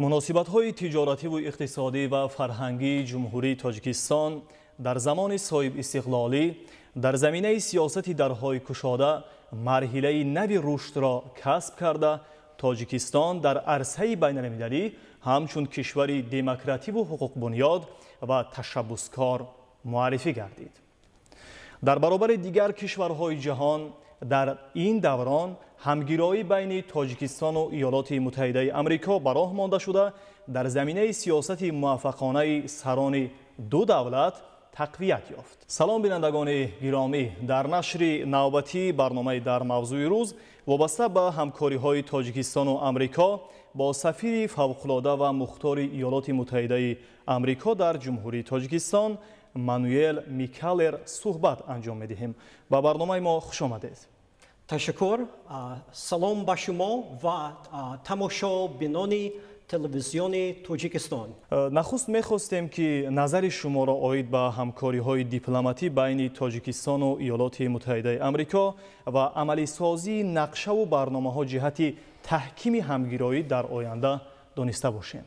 Муносибатҳои тиҷоративу иқтисодӣ ва фарҳангии Ҷумҳурии Тоҷикистон дар замони соҳибистиқлолӣ дар заминаи сиёсати дарҳои кушода марҳилаи нави рушдро касб карда, Тоҷикистон дар арсаи байналмилалӣ ҳамчун кишвари демокративу ҳуқуқбунёд ва ташаббускор муаррифӣ гардид. Дар баробари дигар кишварҳои ҷаҳон дар ин даврон ҳамгироӣ байни Тоҷикистону Иёлоти Муттаҳидаи Амрико ба роҳ монда шуда, дар заминаи сиёсати муваффақонаи сарони ду давлат тақвият ёфт. Салом, бинандагони гиромӣ! Дар нашри навбатии барномаи «Дар мавзӯи рӯз» вобаста ба ҳамкориҳои Тоҷикистону Амрико бо сафири фавқулода ва мухтори Иёлоти Муттаҳидаи Амрико дар Ҷумҳурии Тоҷикистон Мануэл Микалер суҳбат анҷом медиҳем. Ба барномаи мо хуш омадед. Ташаккур. Салом ба шумо ва тамошобинони телевизиони Тоҷикистон. Нахуст мехостем, ки назари шуморо оид ба ҳамкориҳои дипломатӣ байни Тоҷикистону Иёлоти Муттаҳидаи Амрико ва амалисозии нақшаву барномаҳо ҷиҳати таҳкими ҳамгироӣ дар оянда дониста бошем.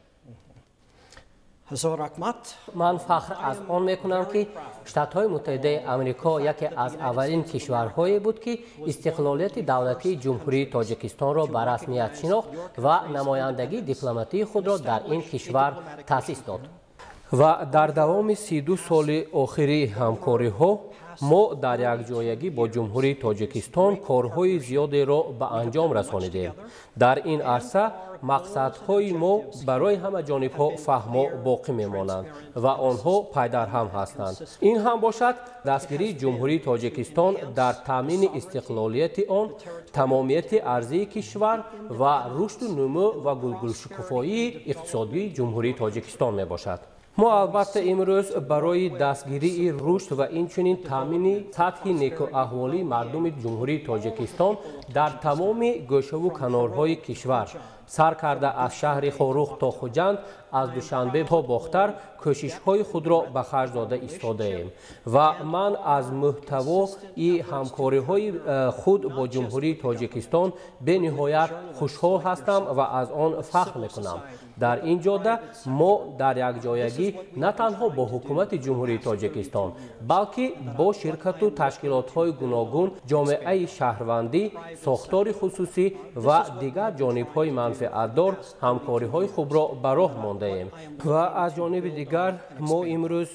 Ҳазор раҳмат. Ман фахр аз он мекунам, ки Штатҳои Муттаҳидаи Амрико яке аз аввалин кишварҳое буд, ки истиқлолияти давлатии Ҷумҳурии Тоҷикистонро ба расмият шинохт ва намояндагии дипломатии худро дар ин кишвар таъсис дод. Ва дар давоми 32 соли охири ҳамкориҳо мо дар якҷоягӣ бо Ҷумҳурии Тоҷикистон корҳои зиёдеро ба анҷом расонидем. Дар ин арса мақсадҳои мо барои ҳама ҷонибҳо фаҳмо боқӣ мемонанд ва онҳо пайдарҳам ҳастанд. Ин ҳам бошад дастгирии Ҷумҳурии Тоҷикистон дар таъмини истиқлолияти он, тамомияти арзии кишвар ва рушду нумӯ ва гулгулшукуфоии иқтисодии Ҷумҳурии Тоҷикистон мебошад. Мо албатта имрӯз барои дастгирии рушд ва инчунин таъмини сатҳи некӯаҳволии мардуми Ҷумҳурии Тоҷикистон дар тамоми гӯшаву канорҳои кишвар, сар карда аз шаҳри Хоруғ то Хуҷанд, аз Душанбе то Бохтар, кӯшишҳои худро ба харҷ дода истодаем. Ва ман аз муҳтавои ҳамкориҳои худ бо Ҷумҳурии Тоҷикистон бениҳоят хушҳол ҳастам ва аз он фахр мекунам. Дар ин ҷода мо дар якҷоягӣ на танҳо бо ҳукумати Ҷумҳурии Тоҷикистон, балки бо ширкату ташкилотҳои гуногун, ҷомеаи шаҳрвандӣ, сохтори хусусӣ ва дигар ҷонибҳои манфиатдор ҳамкориҳои хубро ба роҳ мондаем. Ва аз ҷониби дигар мо имрӯз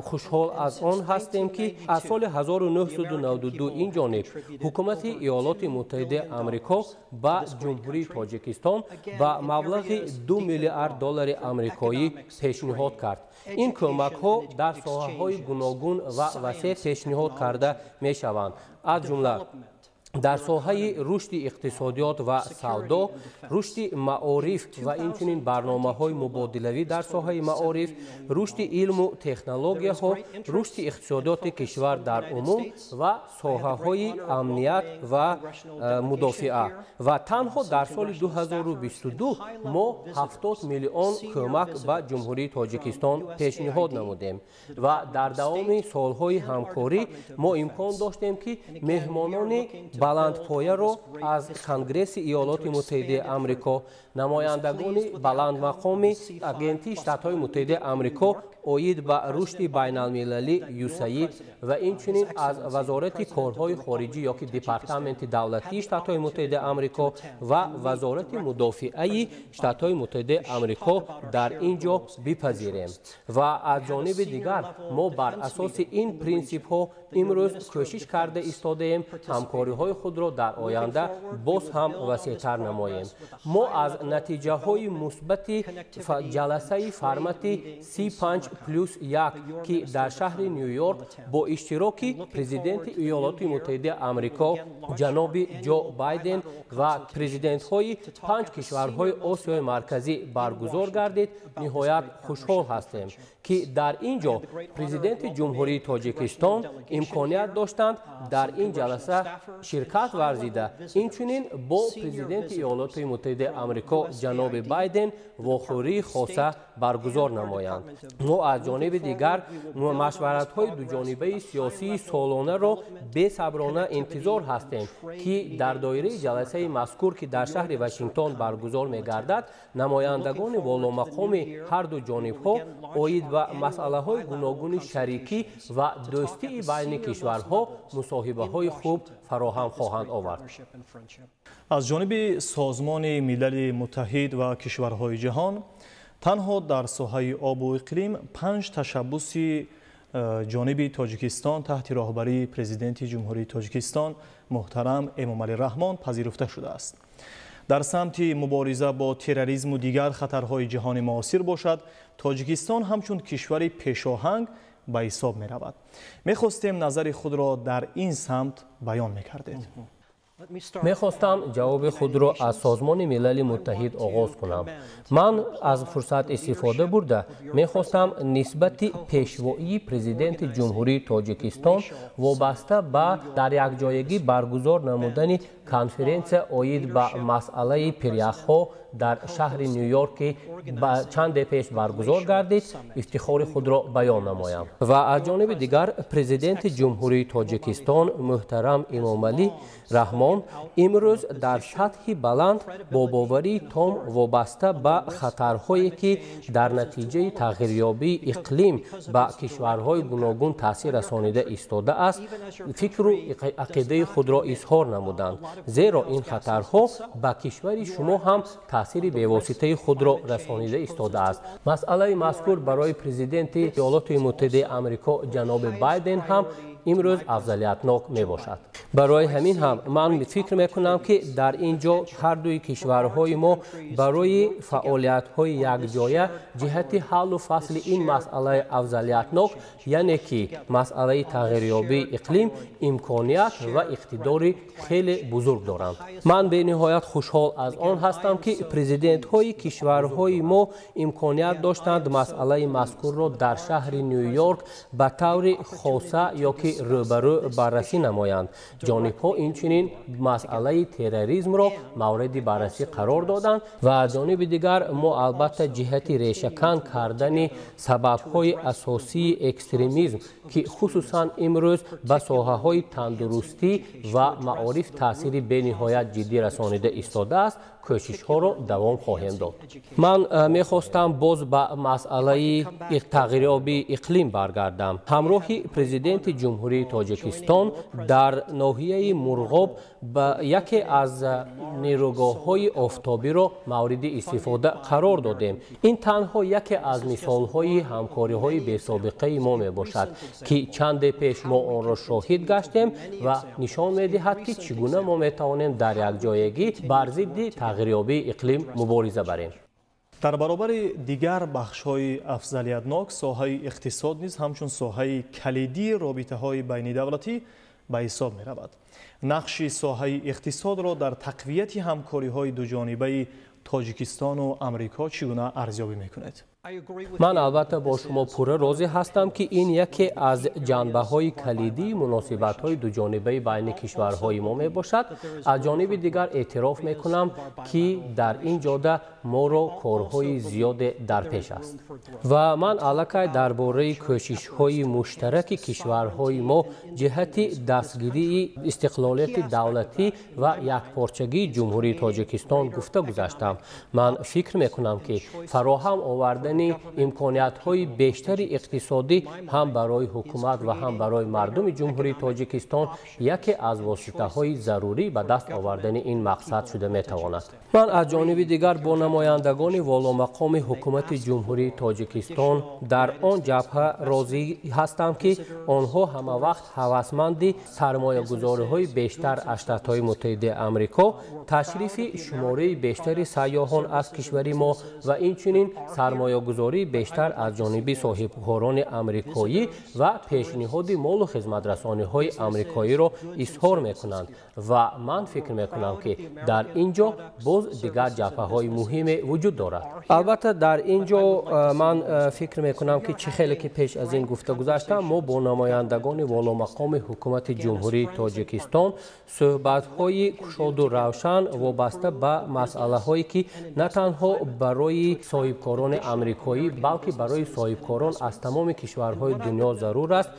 хушҳол аз он ҳастем, ки аз соли 1992 ин ҷониб ҳукумати Иёлоти Муттаҳидаи Амрико ба Ҷумҳурии Тоҷикистон ба маблағи 2 миллиард доллари амрикоӣ пешниҳод кард. Ин кӯмакҳо дар соҳаҳои гуногун ва васеъ пешниҳод карда мешаванд, аз ҷумла дар соҳаи рушди иқтисодиёт ва савдо, рушди маориф ва инчунин барномаҳои мубодилавӣ дар соҳаи маориф, рушди илму технологияҳо, рушди иқтисодиёти кишвар дар умум ва соҳаҳои амният ва мудофиа. Ва танҳо дар соли 2022 мо 70 миллион кӯмак ба Ҷумҳурии Тоҷикистон пешниҳод намудем. Ва дар давоми солҳои ҳамкорӣ мо имкон доштем, ки меҳмонони баландпояро аз Конгресси Иёлоти Муттаҳидаи Амрико, намояндагони баландмақоми Агентии Штатҳои Муттаҳидаи Амрико оид ба рушди байналмилалӣ ЮСАИД ва инчунин аз Вазорати корҳои хориҷӣ ёки Департаменти давлатии Штатҳои Муттаҳидаи Амрико ва Вазорати мудофиаи Штатҳои Муттаҳидаи Амрико дар ин ҷо бипазирем. Ва аз ҷониби дигар мо бар асоси ин принсипҳо имрӯз кӯшиш карда истодаем ҳамкориҳои худро дар оянда боз ҳам васеътар намоем. Мо аз натиҷаҳои мусбати ҷаласаи формати С5+1, ки дар шаҳри Ню-Йорк бо иштироки президенти Иёлоти Муттаҳидаи Амрико ҷаноби Ҷо Байден ва президентҳои панҷ кишварҳои Осиёи Марказӣ баргузор гардид, ниҳоят хушҳол ҳастем, ки дар ин ҷо президенти Ҷумҳурии Тоҷикистон Имконият доштанд дар ин ҷаласа ширкат варзида, инчунин бо президенти Иёлоти Муттаҳидаи Амрико ҷаноби Байден вохӯрии хоса баргузор намоянд. Мо аз ҷониби дигар машваратҳои дуҷонибаи сиёсии солонаро бесаброна интизор ҳастем, ки дар доираи ҷаласаи мазкур, ки дар шаҳри Вашингтон баргузор мегардад, намояндагони воломақоми ҳарду ҷонибҳо оид ба масъалаҳои гуногуни шарикӣ ва дӯстии байни кишварҳо мусоҳибаҳои хуб фароҳам хоҳанд овард. Аз ҷониби Созмони Милали Муттаҳид ва кишварҳои ҷаҳон танҳо дар соҳаи обу иқлим 5 ташаббуси ҷониби Тоҷикистон таҳти роҳбарии президенти Ҷумҳурии Тоҷикистон муҳтарам Эмомалӣ Раҳмон пазируфта шудааст. Дар самти мубориза бо терроризму дигар хатарҳои ҷаҳони муосир бошад, Тоҷикистон ҳамчун кишвари пешоҳанг ба ҳисоб меравад. Мехостем назари худро дар ин самт баён мекардед. Мехостам ҷавоби худро аз Созмони Милали Муттаҳид оғоз кунам. Ман аз фурсат истифода бурда мехостам нисбати пешвоии президенти Ҷумҳурии Тоҷикистон вобаста ба дар якҷоягӣ баргузор намудани конференсия оид ба масъалаи пиряхҳо дар шаҳри Ню-Йорк, ки чанде пеш баргузор гардид, ифтихори худро баён намоям. Ва аз ҷониби дигар президенти Ҷумҳурии Тоҷикистон муҳтарам Эмомалӣ Раҳмон имрӯз дар сатҳи баланд бо боварии том вобаста ба хатарҳое, ки дар натиҷаи тағйирёбии иқлим ба кишварҳои гуногун таъсир расонида истодааст, фикру ақидаи худро изҳор намуданд. Зеро ин хатарҳо ба кишвари шумо ҳам таъсири бевоситаи худро расонида истодааст. Масъалаи мазкур барои президенти Иёлоти Муттаҳидаи Амрико ҷаноби Байден ҳам имрӯз афзалиятнок мебошад. Барои ҳамин ҳам ман фикр мекунам, ки дар ин ҷо ҳардуи кишварҳои мо барои фаъолиятҳои якҷоя ҷиҳати ҳаллу фасли ин масъалаи афзалиятнок, яъне ки масъалаи тағйирёбии иқлим, имконият ва иқтидори хеле бузург доранд. Ман бениҳоят хушҳол аз он ҳастам, ки президентҳои кишварҳои мо имконият доштанд масъалаи мазкурро дар шаҳри Ню-Йорк ба таври хоса ё ки рӯбарӯ баррасӣ намоянд. Ҷонибҳо инчунин масъалаи терроризмро мавриди баррасӣ қарор доданд ва аз ҷониби дигар мо албатта ҷиҳати решакан кардани сабабҳои асосии экстремизм, ки хусусан имрӯз ба соҳаҳои тандурустӣ ва маориф таъсири бениҳоят ҷиддӣ расонида истодааст, кӯшишҳоро давом хоҳем дод. Ман мехостам боз ба масъалаи тағйирёбии иқлим баргардам. Ҳамроҳи президенти Ҷумҳурии Тоҷикистон дар ноҳияи Мурғоб ба яке аз нерӯгоҳҳои офтобиро мавриди истифода қарор додем. Ин танҳо яке аз мисолҳои ҳамкориҳои бесобиқаи мо мебошад, ки чанде пеш мо онро шоҳид гаштем ва нишон медиҳад, ки чӣ гуна мо метавонем дар якҷоягӣ бар зидди тағйирёбии иқлим мубориза барем. Дар баробари дигар бахшҳои афзалиятнок соҳаи иқтисод низ ҳамчун соҳаи калидии робитаҳои байнидавлатӣ ба ҳисоб меравад. Нақши соҳаи иқтисодро дар тақвияти ҳамкориҳои дуҷонибаи Тоҷикистону Амрико чӣ гуна арзёбӣ мекунед? Ман албатта бо шумо пурра розӣ ҳастам, ки ин яке аз ҷанбаҳои калидии муносибатҳои дуҷонибаи байни кишварҳои мо мебошад. Аз ҷониби дигар эътироф мекунам, ки дар ин ҷода моро корҳои зиёде дар пеш аст. Ва ман аллакай дар бораи кӯшишҳои муштараки кишварҳои мо ҷиҳати дастгирии истиқлолияти давлатӣ ва якпорчагии Ҷумҳурии Тоҷикистон гуфта гузаштам. Ман фикр мекунам, ки фароҳам овардани имкониятҳои бештари иқтисодӣ ҳам барои ҳукумат ва ҳам барои мардуми Ҷумҳурии Тоҷикистон яке аз воситаҳои зарурӣ ба даст овардани ин мақсад шуда метавонад. Ман аз ҷониби дигар бо намояндагони воломақоми ҳукумати Ҷумҳурии Тоҷикистон дар он ҷабҳа розӣ ҳастам, ки онҳо ҳамавақт ҳавасманди сармоягузориҳои бештар аз Штатҳои Муттаҳидаи Амрико, ташрифи шумораи бештари сайёҳон аз кишвари мо ва инчунин сармоягузориҳои Сармоягузории бештар аз ҷониби соҳибкорони амрикоӣ ва пешниҳоди молу хизматрасониҳои амрикоиро изҳор мекунанд ва ман фикр мекунам, ки дар ин ҷо боз дигар ҷабҳаҳои муҳиме вуҷуд дорад. Албатта, дар ин ҷо ман фикр мекунам, ки чӣ хеле ки пеш аз ин гуфта гузаштам, мо бо намояндагони воломақоми ҳукумати Ҷумҳурии Тоҷикистон суҳбатҳои кушоду равшан вобаста ба масъалаҳое, ки на танҳо барои соҳибкорони амрикоӣ, балки барои соҳибкорон аз тамоми кишварҳои дунё зарур аст,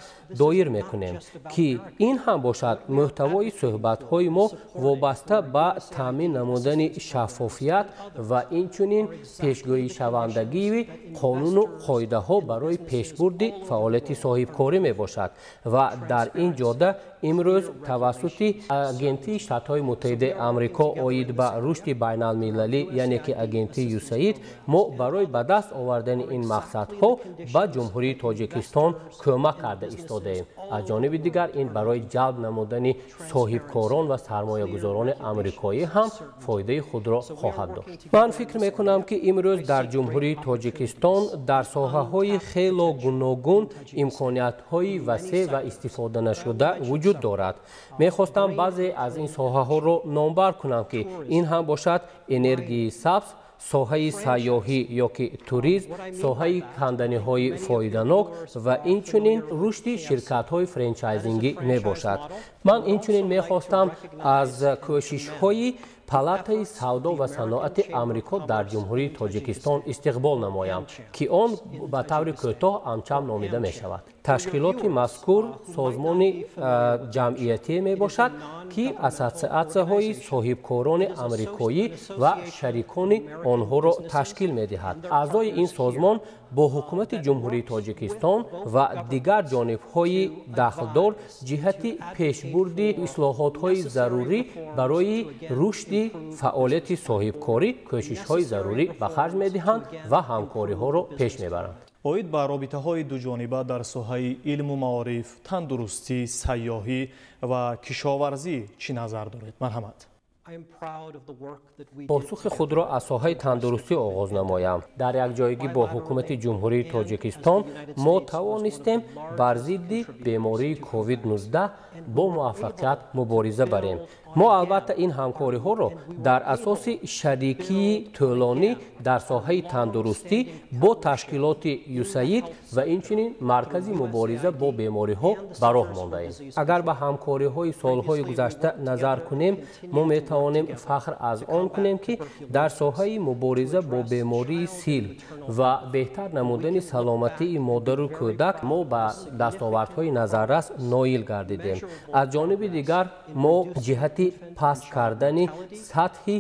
доир мекунем, ки ин ҳам бошад мӯҳтавои суҳбатҳои мо вобаста ба таъмин намудани шаффофият ва инчунин пешгӯишавандагии қонуну қоидаҳо барои пешбурди фаъолияти соҳибкорӣ мебошад. Ва дар ин ҷода имрӯз тавассути Агентии Штатҳои Муттаҳидаи Амрико оид ба рушди байналмилалӣ, яъне ки агентии ЮСАИД, мо барои ба даст овардани ин мақсадҳо ба Ҷумҳурии Тоҷикистон кӯмак карда истодаем. Аз ҷониби дигар, ин барои ҷалб намудани соҳибкорон ва сармоягузорони амрикоӣ ҳам фоидаи худро хоҳад дошт. Ман фикр мекунам, ки имрӯз дар Ҷумҳурии Тоҷикистон дар соҳаҳои хело гуногун имкониятҳои васеъ ва истифода нашуда вуҷуд дорад. Мехостам баъзе аз ин соҳаҳоро номбар кунам, ки ин ҳам бошад энергияи сабз, соҳаи сайёҳӣ ёки туризм, соҳаи канданиҳои фоиданок ва инчунин рушди ширкатҳои франчайзингӣ мебошад. Ман инчунин мехостам аз кӯшишҳои Палатаи савдо ва саноати Амрико дар Ҷумҳурии Тоҷикистон истиқбол намоям, ки он ба таври кӯтоҳ Амчам номида мешавад. Ташкилоти мазкур созмони ҷамъиятие мебошад, ки ассотсиатсияҳои соҳибкорони амрикоӣ ва шарикони онҳоро ташкил медиҳад. Аъзои ин созмон бо ҳукумати Ҷумҳурии Тоҷикистон ва дигар ҷонибҳои дахлдор ҷиҳати пешбурди ислоҳотҳои зарурӣ барои рушди фаъолияти соҳибкорӣ кӯшишҳои зарурӣ ба харҷ медиҳанд ва ҳамкориҳоро пеш мебаранд. Оид ба робитаҳои дуҷониба дар соҳаи илму маориф, тандурустӣ, сайёҳӣ ва кишоварзӣ чӣ назар доред? Марҳамат. Посухи худро аз соҳаи тандурустӣ оғоз намоям. Дар якҷоягӣ бо ҳукумати Ҷумҳурии Тоҷикистон мо тавонистем бар зидди бемории COVID-19 бо муваффақият мубориза барем. Мо албатта ин ҳамкориҳоро дар асоси шарикии тӯлонӣ дар соҳаи тандурустӣ бо ташкилоти ЮСАИД ва инчунин Маркази мубориза бо бемориҳо ба роҳ мондаем. Агар ба ҳамкориҳои солҳои гузашта назар кунем, мо метавонем фахр аз он кунем, ки дар соҳаи мубориза бо бемории сил ва беҳтар намудани саломатии модару кӯдак мо ба дастовардҳои назаррас ноил гардидем. Аз ҷониби дигар, мо ҷиҳати паст кардани сатҳи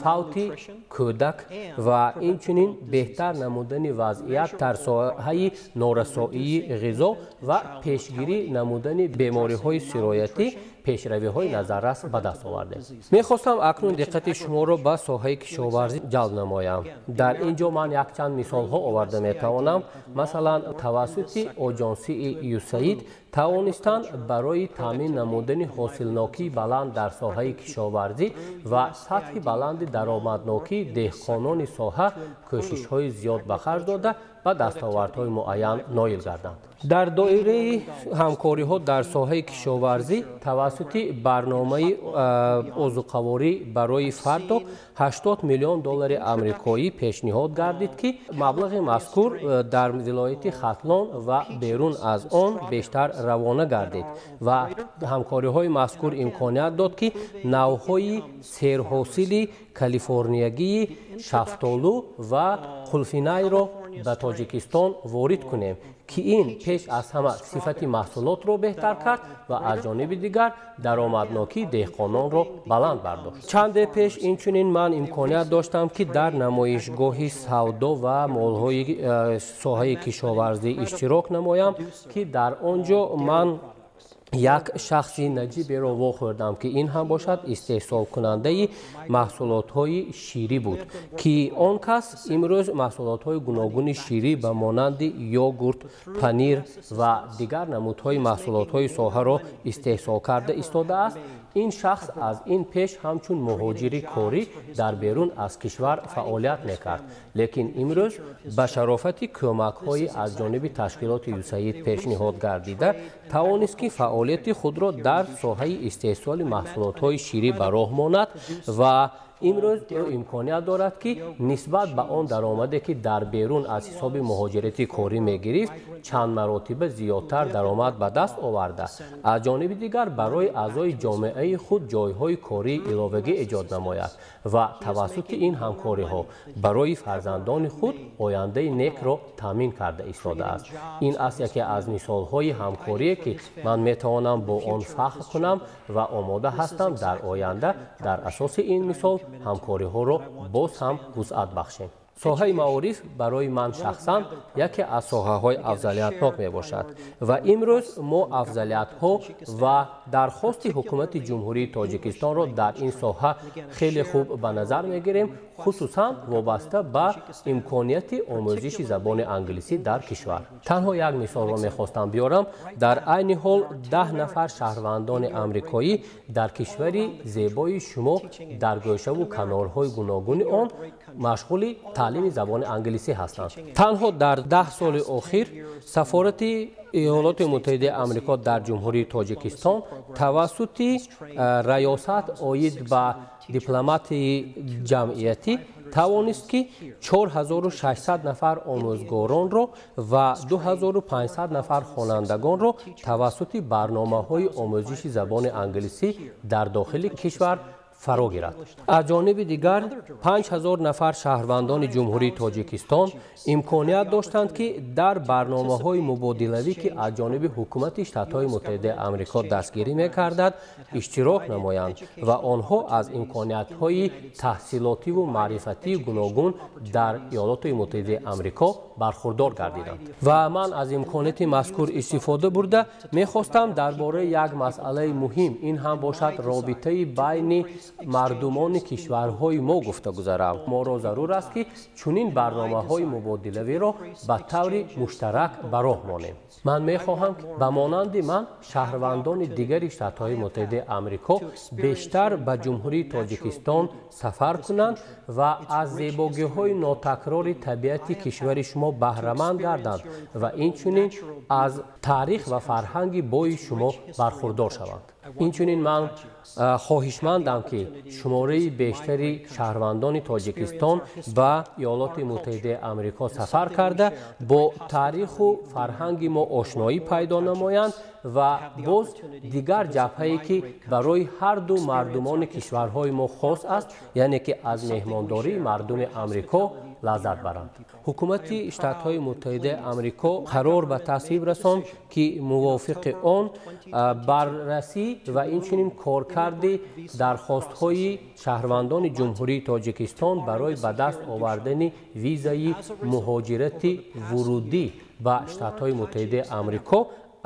фавти кӯдак ва инчунин беҳтар намудани вазъият дар соҳаи норасоии ғизо ва пешгирӣ намудани бемориҳои сироятӣ пешравиҳои назаррас ба даст овардем. Мехостам акнун диққати шуморо ба соҳаи кишоварзӣ ҷалб намоям. Дар ин ҷо ман якчанд мисолҳо оварда метавонам. Масалан, тавассути оҷонсии ЮСАИД тавонистанд барои таъмин намудани ҳосилнокии баланд дар соҳаи кишоварзӣ ва сатҳи баланди даромаднокии деҳқонони соҳа кӯшишҳои зиёд ба харҷ дода, ба дастовардҳои муайян ноил гарданд. Дар доираи ҳамкориҳо дар соҳаи кишоварзӣ тавассути барномаи озуқаворӣ барои фардо 80 миллион доллари амрикоӣ пешниҳод гардид, ки маблағи мазкур дар вилояти Хатлон ва берун аз он бештар равона гардид ва ҳамкориҳои мазкур имконият дод, ки навъҳои серҳосили калифорниягии шафтолу ва қулфинайро ба Тоҷикистон ворид кунем, ки ин пеш аз ҳама сифати маҳсулотро беҳтар кард ва аз ҷониби дигар даромаднокии деҳқононро баланд бардошт. Чанде пеш инчунин ман имконият доштам, ки дар намоишгоҳи савдо ва молҳои соҳаи кишоварзӣ иштирок намоям, ки дар он ҷо ман як шахси наҷиберо вохӯрдам, ки ин ҳам бошад истеҳсолкунандаи маҳсулотҳои ширӣ буд, ки он кас имрӯз маҳсулотҳои гуногуни ширӣ ба монанди йогурт, панир ва дигар намудҳои маҳсулотҳои соҳаро истеҳсол карда истодааст. Ин шахс аз ин пеш ҳамчун муҳоҷири корӣ дар берун аз кишвар фаъолият мекард, лекин имрӯз ба шарофати кӯмакҳои аз ҷониби ташкилоти ЮСАИД пешниҳод гардида тавонист, ки фаъолияти худро дар соҳаи истеҳсоли маҳсулотҳои ширӣ ба роҳ монад ва имрӯз ӯ имконият дорад, ки нисбат ба он даромаде, ки дар берун аз ҳисоби муҳоҷирати корӣ мегирифт, чанд маротиба зиёдтар даромад ба даст оварда, аз ҷониби дигар барои аъзои ҷомеаи худ ҷойҳои кории иловагӣ эҷод намояд ва тавассути ин ҳамкориҳо барои фарзандони худ ояндаи некро таъмин карда истодааст. Ин аст яке аз мисолҳои ҳамкорие, ки ман метавонам бо он фахр кунам ва омода ҳастам дар оянда дар асоси ин мисол ҳамкориҳоро боз ҳам вусъат бахшем. Соҳаи маориф барои ман шахсан яке аз соҳаҳои афзалиятнок мебошад ва имрӯз мо афзалиятҳо ва дархости ҳукумати Ҷумҳурии Тоҷикистонро дар ин соҳа хеле хуб ба назар мегирем, хусусан вобаста ба имконияти омӯзиши забони англисӣ дар кишвар. Танҳо як мисолро мехостам биёрам. Дар айни ҳол 10 нафар шаҳрвандони амрикоӣ дар кишвари зебои шумо дар гӯшаву канорҳои гуногуни он машғули таълими забони англисӣ ҳастанд. Танҳо дар 10 соли охир сафорати Иёлоти Муттаҳидаи Амрико дар Ҷумҳурии Тоҷикистон тавассути раёсат оид ба дипломатияи ҷамъиятӣ тавонист, ки 4600 нафар омӯзгоронро ва 2500 нафар хонандагонро тавассути барномаҳои омӯзиши забони англисӣ дар дохили кишвар фаро гирад. Аз ҷониби дигар 5000 нафар шаҳрвандони Ҷумҳурии Тоҷикистон имконият доштанд, ки дар барномаҳои мубодилавӣ, ки аз ҷониби ҳукумати Штатҳои Муттаҳидаи Амрико дастгирӣ мекардад, иштирок намоянд ва онҳо аз имкониятҳои таҳсилотиву маърифатии гуногун дар Иёлоти Муттаҳидаи Амрико бархурдор гардиданд. Ва ман аз имконияти мазкур истифода бурда мехостам дар бораи як масъалаи муҳим, ин ҳам бошад робитаи байни мардумони кишварҳои мо, гуфта гузарам. Моро зарур аст, ки чунин барномаҳои мубодилавиро ба таври муштарак ба роҳ монем. Ман мехоҳам, ба монанди ман шаҳрвандони дигари Штатҳои Муттаҳидаи Амрико бештар ба Ҷумҳурии Тоҷикистон сафар кунанд ва аз зебогиҳои нотакрори табиати кишвари шумо баҳраманд гарданд ва инчунин аз таърих ва фарҳанги бои шумо бархурдор шаванд. Инчунин ман хоҳишмандам, ки шумораи бештари шаҳрвандони Тоҷикистон ба Иёлоти Муттаҳидаи Амрико сафар карда, бо таъриху фарҳанги мо ошноӣ пайдо намоянд ва боз дигар ҷабҳае, ки барои ҳар ду мардумони кишварҳои мо хос аст, яъне ки аз меҳмондории мардуми Амрико лаззат баранд. Ҳукумати Штатҳои Муттаҳидаи Амрико қарор ба тасвиб расонд, ки мувофиқи он баррасӣ ва инчунин коркарди дархостҳои шаҳрвандони Ҷумҳурии Тоҷикистон барои ба даст овардани визаи муҳоҷирати вурудӣ ба Штатҳои Муттаҳидаи Амрико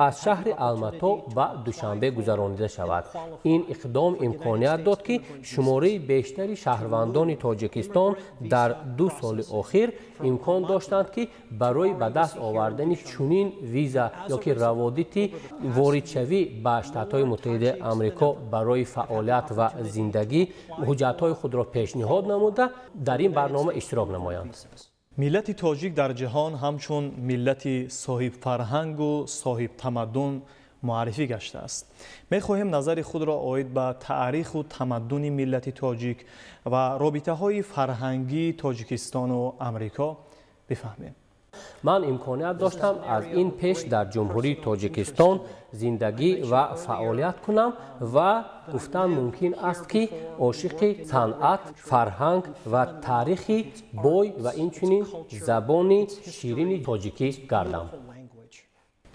аз шаҳри Алмато ба Душанбе гузаронида шавад. Ин иқдом имконият дод, ки шумораи бештари шаҳрвандони Тоҷикистон дар 2 соли охир имкон доштанд, ки барои ба даст овардани чунин виза ё ки раводити воридшавӣ ба Штатҳои Муттаҳидаи Амрико барои фаъолият ва зиндагӣ ҳуҷҷатҳои худро пешниҳод намуда, дар ин барнома иштирок намоянд. Миллати тоҷик дар ҷаҳон ҳамчун миллати соҳибфарҳангу соҳибтамаддун муаррифӣ гаштааст. Мехоҳем назари худро оид ба таъриху тамаддуни миллати тоҷик ва робитаҳои фарҳангии Тоҷикистону Амрико бифаҳмем. Ман имконият доштам аз ин пеш дар Ҷумҳурии Тоҷикистон зиндагӣ ва фаъолият кунам ва гуфтан мумкин аст, ки ошиқи санъат, фарҳанг ва таърихи бой ва инчунин забони ширини тоҷикӣ гардам.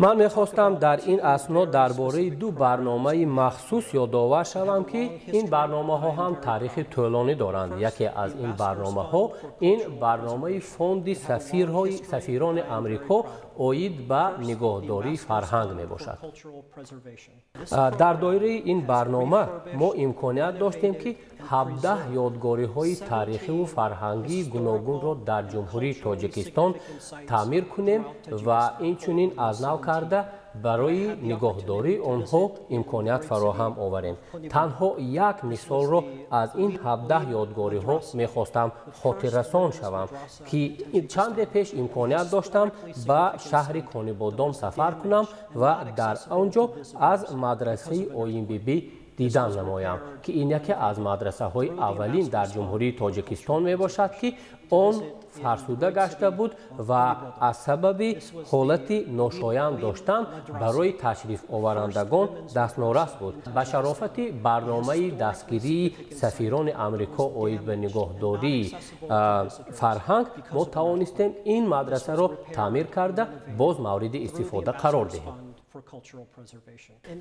Ман мехостам дар ин асно дар бораи ду барномаи махсус ёдовар шавам, ки ин барномаҳо ҳам таърихи тӯлонӣ доранд. Яке аз ин барномаҳо ин барномаи фонди сафирони Амрико оид ба нигоҳдории фарҳанг мебошад. Дар доираи ин барнома мо имконият доштем, ки 17 ёдгориҳои таърихиву фарҳангии гуногунро дар Ҷумҳурии Тоҷикистон таъмир кунем ва инчунин аз нав карда Барои нигоҳдории онҳо имконият фароҳам оварем. Танҳо як мисолро аз ин 17 ёдгориҳо мехостам хотиррасон шавам, ки чанде пеш имконият доштам ба шаҳри Конибодом сафар кунам ва дар он ҷо аз мадрасаи Оинбибӣ дидан намоям, ки ин яке аз мадрасаҳои аввалин дар Ҷумҳурии Тоҷикистон мебошад, ки он фарсуда гашта буд ва аз сабаби ҳолати ношоям доштан барои ташрифоварандагон дастнорас буд. Ба шарофати барномаи дастгирии сафирони Амрико оид ба нигоҳдории фарҳанг мо тавонистем ин мадрасаро таъмир карда, боз мавриди истифода қарор диҳем.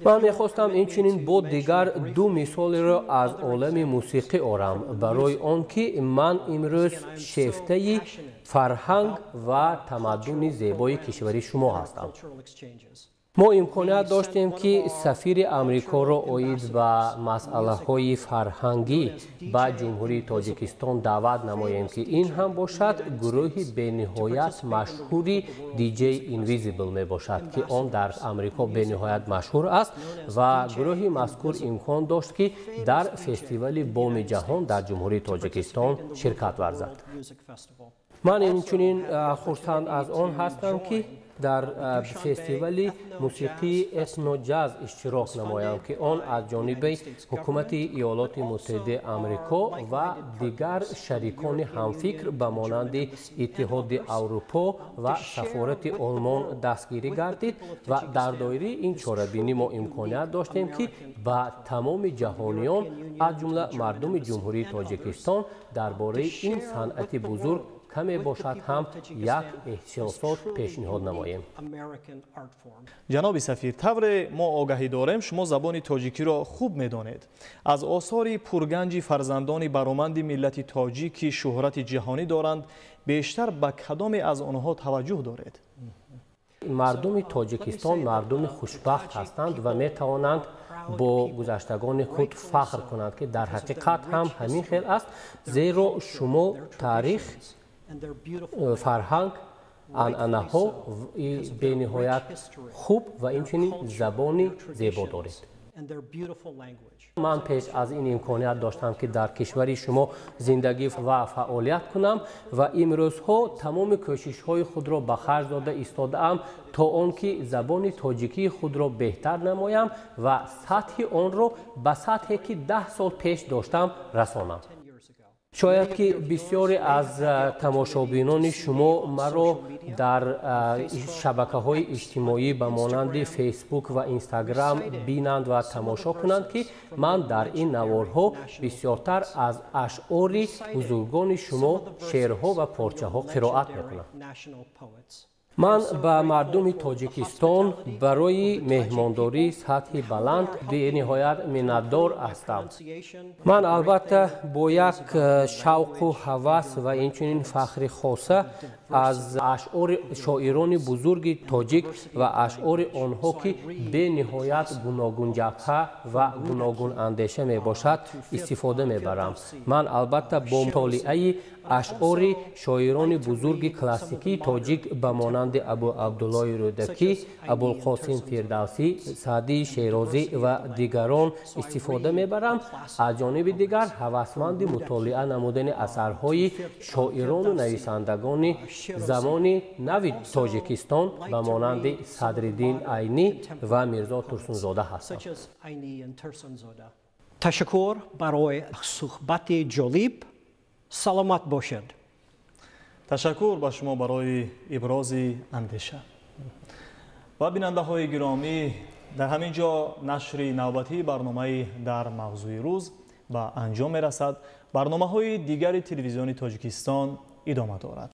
Ман мехостам инчунин бо дигар ду мисолеро аз олами мусиқӣ орам, барои он ки ман имрӯз шефтаи фарҳанг ва тамаддуни зебои кишвари шумо ҳастам. Мо имконият доштем, ки сафири Амрикоро оид ба масъалаҳои фарҳангӣ ба Ҷумҳурии Тоҷикистон даъват намоем, ки ин ҳам бошад гурӯҳи бениҳоят машҳури DJ Invisible мебошад, ки он дар Амрико бениҳоят машҳур аст, ва гурӯҳи мазкур имкон дошт, ки дар фестивали Боми ҷаҳон дар Ҷумҳурии Тоҷикистон ширкат варзад. Ман инчунин хурсанд аз он ҳастам, ки дар фестивали мусиқии этноҷаз иштирок намоям, ки он аз ҷониби ҳукумати Иёлоти Муттаҳидаи Амрико ва дигар шарикони ҳамфикр ба монанди Иттиҳоди Аврупо ва сафорати Олмон дастгирӣ гардид, ва дар доираи ин чорабинӣ мо имконият доштем, ки ба тамоми ҷаҳониён, аз ҷумла мардуми Ҷумҳурии Тоҷикистон, дар бораи ин санъати бузург каме бошад ҳам як эҳсосот пешниҳод намоем. Ҷаноби сафир, тавре мо огаҳӣ дорем, шумо забони тоҷикиро хуб медонед. Аз осори пурганҷи фарзандони бароманди миллати тоҷик, ки шӯҳрати ҷаҳонӣ доранд, бештар ба кадоме аз онҳо таваҷҷӯҳ доред? Мардуми Тоҷикистон мардуми хушбахт ҳастанд ва метавонанд бо гузаштагони худ фахр кунанд, ки дар ҳақиқат ҳам ҳамин хел аст, зеро шумо таърих, фарҳанг, анъанаҳо бениҳоят хуб ва инчунин забони зебо доред. Ман пеш аз ин имконият доштам, ки дар кишвари шумо зиндагӣ ва фаъолият кунам, ва имрӯзҳо тамоми кӯшишҳои худро ба харҷ дода истодаам, то он ки забони тоҷикии худро беҳтар намоям ва сатҳи онро ба сатҳе, ки 10 сол пеш доштам, расонам. Шояд ки бисёре аз тамошобинони шумо маро дар шабакаҳои иҷтимоӣ ба монанди Фейсбук ва Инстаграм бинанд ва тамошо кунанд, ки ман дар ин наворҳо бисёртар аз ашъори бузургони шумо шеърҳо ва порчаҳо қироат мекунам. Ман ба мардуми Тоҷикистон барои меҳмондории сатҳи баланд бениҳоят миннатдор ҳастам. Ман албатта бо як шавқу ҳавас ва инчунин фахри хоса аз ашъори шоирони бузурги тоҷик ва ашъори онҳо, ки бениҳоят гуногунҷабҳа ва гуногунандеша мебошад, истифода мебарам. Ман албатта бо мутолиаи ашъори шоирони бузурги классикии тоҷик ба монанди Абу Абдуллои Рӯдакӣ, Абулқосим Фирдавсӣ, Саъдии Шерозӣ ва дигарон истифода мебарам. Аз ҷониби дигар, ҳавасманди мутолиа намудани асарҳои шоирону нависандагони замони нави Тоҷикистон ба монанди Садриддин Айнӣ ва Мирзо Турсунзода ҳастам. Ташаккур барои суҳбати ҷолиб. Саломат бошед. Ташаккур ба шумо барои ибрози андеша. Ва бинандаҳои гиромӣ, дар ҳамин ҷо нашри навбатии барномаи «Дар мавзӯи рӯз» ба анҷом мерасад. Барномаҳои дигари Телевизиони Тоҷикистон идома дорад.